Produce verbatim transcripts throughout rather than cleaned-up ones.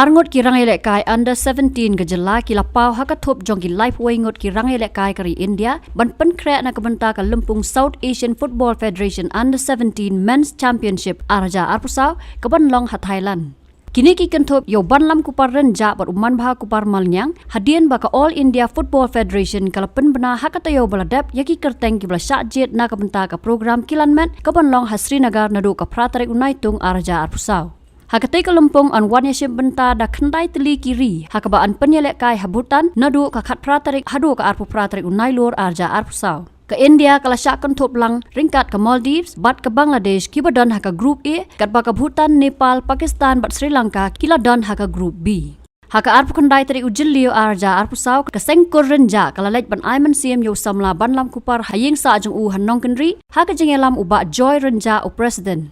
Arngut ki rangïalehkai under seventeen ka jylla ki la paw ha ka thup jong ki laiphew wei ngut ki rangïalehkai ka ri India ban pynkhreh na ka bynta ka lympung South Asian Football Federation under seventeen Men's Championship ar hajar arphew saw ka ban long ha Thailand. Kine ki kynthup ïa u Banlam Kupar Rynjah bad u Manbha Kupar Malngiang hadien ba ka All India Football Federation ka la pynbna ha ka taïew ba la dep ïa ki kyrteng kiba la shah jied na ka bynta ka program Kyllalyngkot ka ban long ha Srinagar naduh ka phra tarik u Naitung ar hajar arphew saw. Ha katei ka lympung yn wan ïashim bynta da khyndai tylli ki ri ha kaba yn pynïalehkai ha Bhutan naduh ka khatphra tarik haduh ka arphew phra tarik u Nailur ar hajar arphew saw. Ka India ka la shah kynthup lang ryngkat ka Maldives bad ka Bangladesh kiba don ha ka Group A, katba ka Bhutan, Nepal, Pakistan bad Sri Lanka ki la don ha ka Group B. Ha ka arphew khyndai tarik u Jylliew ar hajar arphew saw, ka seng kur Rynjah ka la leit ban ai mynsiem ïa u samla Banlam Kupar ha ïing sah jong u ha Nongkynrih ha ka jingïalam u Bah Joy Rynjah, u President.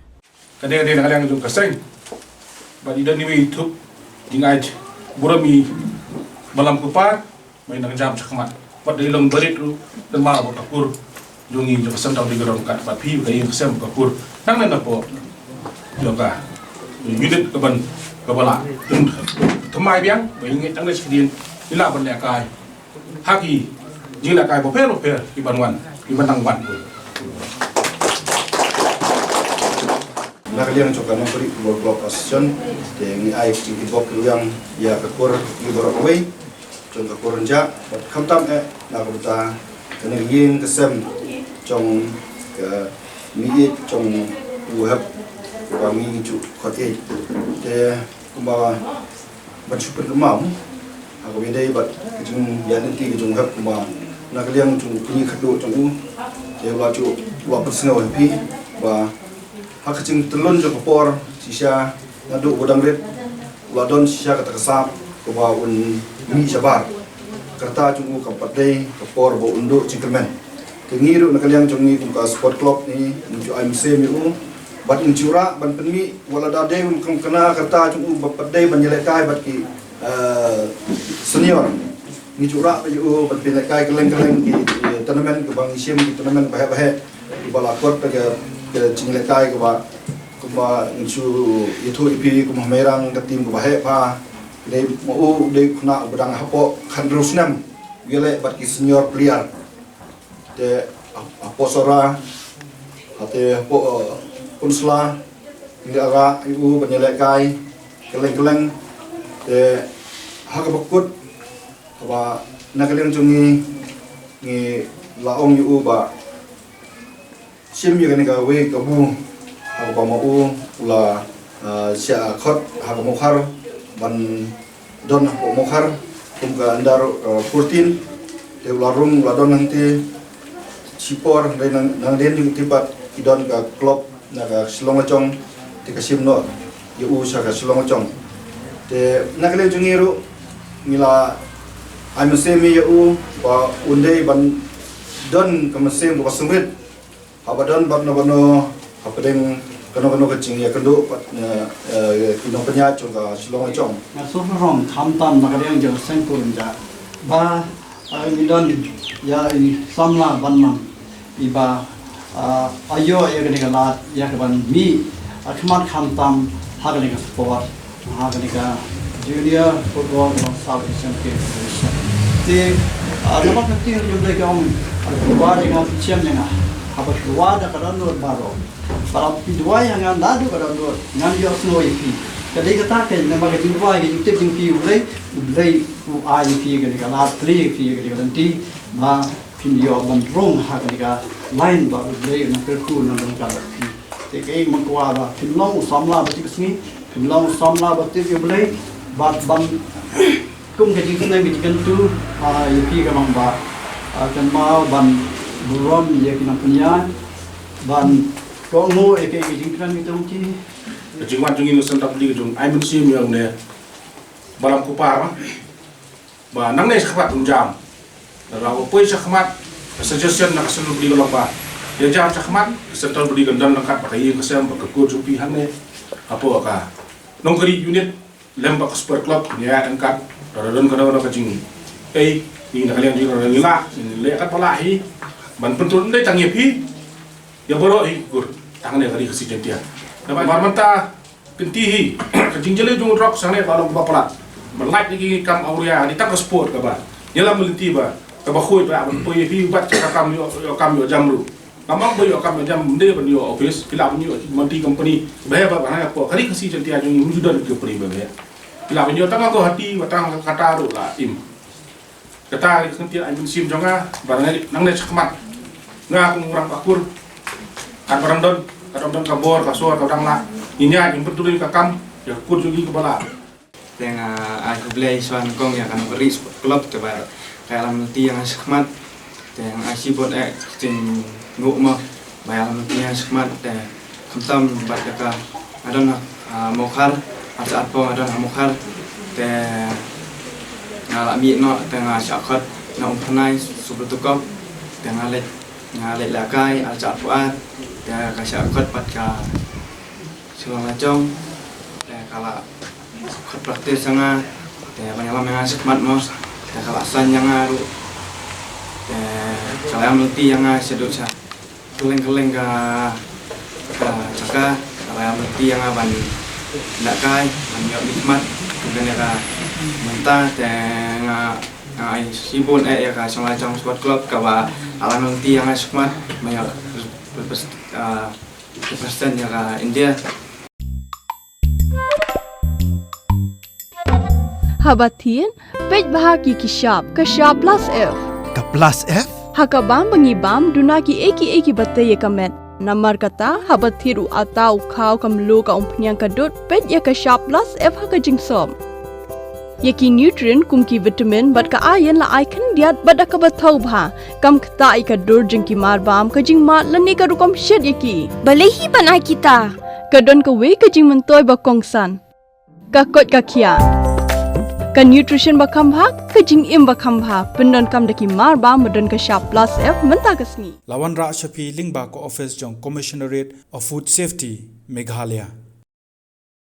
Ka dei, ka dei na ka liang jong ka seng. Bad i don iwei i thup jingai burom i Banlam Kupar, ba i nang jam shakhmat. Bad dei long barit ruh, dei ma ba ka kur jong i jong ka Central League Ground kat bad phi ka ïing ka sem ka kur. Nangne na pdeng jong ka unit ka ban ka ba la thymmai biang, ba i ngeit nangne shadien i lah ban lehkai ha ki jinglehkai bapher bapher ki ban wan, ki ban nang wan. Na ka liang jong ka Nongkynrih Football Club Association, te ngi ai ki bok ki rwiang ïa ka kur, ki baroh kawei jong ka kur Rynjah, bad khamtam eh na ka bynta kane ka ïing ka sem jong ka mei jong u hep ba ngi ju khot ïa. Te kumba ban shu pynkynmaw ha kaba ïadei bad ka jingïaid lynti ka jong u hep, kumba na ka liang jong u kñi khadduh jong u, te u la ju, u la pynsngew ha phi ba ha ka jingtyllun jong ka por shisha naduh ba dang rit u la don shisha kata ka sap kaba un mih shabar. Ka rta jong u kam pat dei ka por ba un duh jingkyrmen. Te ngi ruh na ka liang jong ngi kum ka sport club ngi, ngi ju ai mynsiem ïa u bad ngi ju rah ban pynmih, wat la da dei un khlem kena ka rta jong u ba pat dei ban ïalehkai bad ki, eh, senior. Ngi ju rah ïa u ban pynlehkai kylleng kylleng ki, ki tournament kaba ngi shim, ki tournament baheh baheh kiba la kot ka, ka jinglehkai kaba, kumba ngi ju ïathuh ïa phi, kum ha Mairang ka team kaba heh bha. Dei ma u, dei khynnah uba dang hapoh khathynriew snem, u ïaleh bad ki senior player. Te hapoh Sohra, ha te hapoh, eh, Pynursla, ngi la rah ïa u ban ïalehkai kylleng kylleng. Te ha kaba kut, kaba na ka liang jong ngi, ngi la ong ïa u ba shim ïa kane kawei ka kabu ha kaba ma u u la, ah, shah khot ha ka Mawkhar ban don hapoh Mawkhar kum ka under, ah, fourteen. Te u la rung, u la don hangtei shipor, hynrei nang, nang dien jong ki pat ki don ka club na ka Shillong Lajong, te ka shim noh ïa u sha ka Shillong Lajong. Te na ka liang jong ngi ruh ngi la ai mynsiem ïa u ba un dei ban don ka mynsiem kaba sngewrit haba don bad kano kano, hapdeng kano kano ka jingïakynduh bad, eh, eh, ki nongpynïaid jong ka Shillong Lajong. Nga sngewthuh khamtam na ka liang jong ka seng kur Rynjah ba, eh, ngi don ïa i samla Banlam iba, eh, ïoh ïa kane ka lad ïa ka ban mih, eh, khmat khamtam ha kane ka sport. Ha kane ka Junior Football Club South Asian Games Federation. Te, ah, namar ka ktien jong U Blei ka ong, ah, duwai ïa nga, phin shem ïa nga. Haba phi duwai da ka dohnud baroh, ba phi duwai ïa nga naduh ka dohnud, ngan ïohsngew ïa phi. Ka dei kata keiñ namar ka jingduwai ka jingtip jong phi ïa U Blei, U Blei u ai ïa phi kane ka lad, plie ïa phi kane ka lynti ba phin ïoh ban rung ha kane ka line ba U Blei u nang kyrkhu nang ryngkat bad phi. Te kaei nga kwah ba phin long u samla ba tip sngi, phin long u samla ba tip ïa U Blei, bad ban kum ka jingsneng ka jingkyntu, ah, ïa phi ka long ba, ah, kynmaw ban burom ïa ki nongpynïaid, ban kohnguh ïa kaei ka jingkren ka jong ki. Ka jingwan jong ngi na Central Body ka jong ai mynsiem ïa une Banlam Kupar. Ba nangne shakhmat un jam. Lada u poi shakhmat, ka suggestion na ka Central Body ka long ba ïa jam shakhmat, ka Central Body kan don ryngkat bad ka ïing ka sem bad ka coach jong phi hangne. Hapoh ka Nongkynrih unit lem bad ka Sport Club, kin ïa ryngkat. Lada don kano kano ka jing, ei, ngi na ka liang jong ngi lada ngi lah, ngi leh katba lah hi ban pyntrun, ym dei tang ïa phi, ïa baroh hi kur. Tang ne ka ri Khasi Jaiñtia. Namar mynta Kynti hi, ka jingjyllei jong u drok shangne ka long ba palat. Ba lait ïa ki kam awria, ni tang ka sport kaba. Ïalam lynti ba, kaba khuid ba, ba poi hi bat ka kam ïoh, ïoh kam ïoh jam ruh. Kam ba ïoh kam ïoh jam, ym dei ban ïoh office, ki lah ban ïoh multi company. Ba ba ba ha ka Khasi Jaiñtia jong ngi ym ju don ki company ba ba. Ki lah ban ïoh tang ka Guwahati, ba tang ka Qatar ruh la im. Kata ka kynti ai mynsiem jong nga, ba nang nang ne shakmat. Nga kum u Rangbah Kur. Kat ba dang don, kat ba dang don ka bor, ka sor, ka dang lah. Ngi ïa, ngi pyntrei ka kam, ïa ka kur jong ngi kaba lah. Te nga ai khublei shwa nyngkong ïa ka Nongkynrih Sport Club, te ba ka ïalam lynti ïa nga shakmat. Te nga ai shibun eh jingnguk mo. Ba ïalam lynti ïa nga shakmat, te khamtam bad ïa ka, nga don ha, ah, Mawkhar, artat arphew nga don ha Mawkhar, te nga la mih noh, te nga shah khot na Umphyrnai, Subrata Cup, te nga leit, nga leit lehkai, artat arphew ar, te ka shah khot bad ka Shillong Lajong, te ka la khot practice ïa nga, te ban ïalam ïa nga shakmat mo, te ka la sign ïa nga ruh, te ka la ïalam lynti ïa nga shaduh sha kylleng kylleng ka, ka jaka, ka la ïalam lynti ïa nga ban lehkai, ban ïoh mihkhmat, kum kane ka mynta, te nga, nga ai shibun eh ïa ka Shillong Lajong Sport Club, kaba la ïalam lynti ïa nga shakmat, ban ïoh repres-, ah, represent ïa ka India. Haba thied, peit bha ki ki shap, ka shap plus F. Ka plus F? Ha ka bam ba ngi bam, duna kiei kiei kiba tei ïa ka met. Namar kata, haba thied u atta, u khaw, ka mluh, ka umphniang, ka dud, peit ïa ka shap plus F ha ka jingsop. Ïa ki nutrient kum ki vitamin bad ka iron la ai khyndiat bad da kaba thaw bha. Kam ktah ïa ka dur jong ki marbam, ka jingmad lane ka rukom shet ïa ki. Balei hi ban ai kita? Ka don kawei ka jingmyntoi ba kongsan. Ka koit ka khiah. Ka nutrition ba kham bha, ka jingim ba kham bha. Pyndonkam da ki marbam ba don ka shap plus F mynta ka sngi. La wanrah sha phi lyngba ka office jong Commissionerate of Food Safety, Meghalaya.